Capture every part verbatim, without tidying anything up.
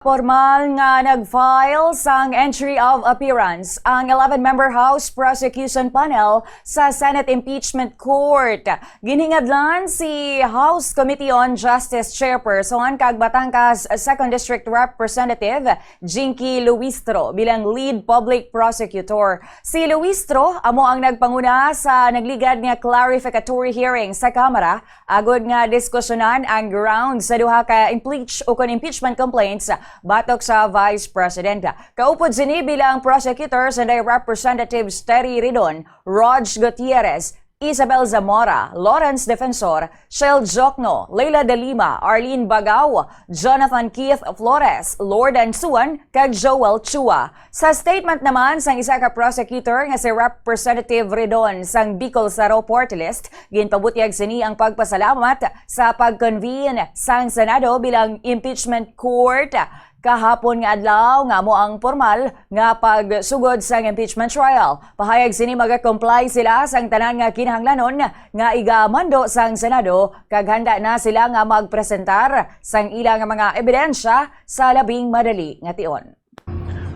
Formal nga nag-file sang entry of appearance ang eleven-member House Prosecution Panel sa Senate Impeachment Court. Ginhingadlan si House Committee on Justice Chairperson kag Batangas Second District Representative Jinky Luistro bilang lead public prosecutor. Si Luistro amo ang nagpanguna sa nagligad nga clarificatory hearing sa Kamara agod nga diskusyonan ang ground sa duha ka impeach ukon impeachment complaints batok sa Vice President. Kaupod sini bilang prosecutor sanday Representatives Terry Ridon, Rog Gutierrez, Isabel Zamora, Lawrence Defensor, Shell Jokno, Leila de Lima, Arlene Bagao, Jonathan Keith Flores, Lord Ansuan, kag Joel Chua. Sa statement naman sang isa ka prosecutor nga si Representative Ridon sang Bicol Saro Party List, ginpabutyag sini ang pagpasalamat sa pag-convene sang Senado bilang impeachment court kahapon nga adlaw nga amo ang pormal nga pagsugod sang impeachment trial. Pahayag sini, maga-comply sila sang tanan nga kinahanglanon nga igamando sang Senado kag handa na sila nga magpresentar sang ila nga mga ebidensya sa labing madali nga tion.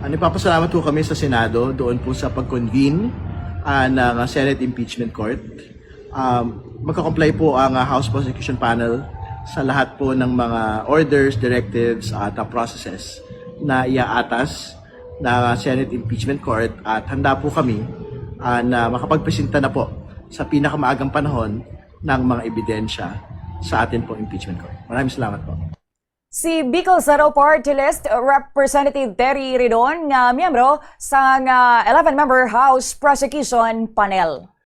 Ah, nagpapasalamat po kami sa Senado doon po sa pag-convene ah, ng ah, Senate Impeachment Court. Um, magka-comply po ang ah, House Prosecution Panel sa lahat po ng mga orders, directives at ah, processes na iaatas ng ah, Senate Impeachment Court, at handa po kami ah, na makapagpresenta na po sa pinakamaagang panahon ng mga ebidensya sa atin pong impeachment court. Maraming salamat po. Si Bicol Saro Party List Representative Terry Ridon nga miyembro sang ah, eleven-member House Prosecution Panel.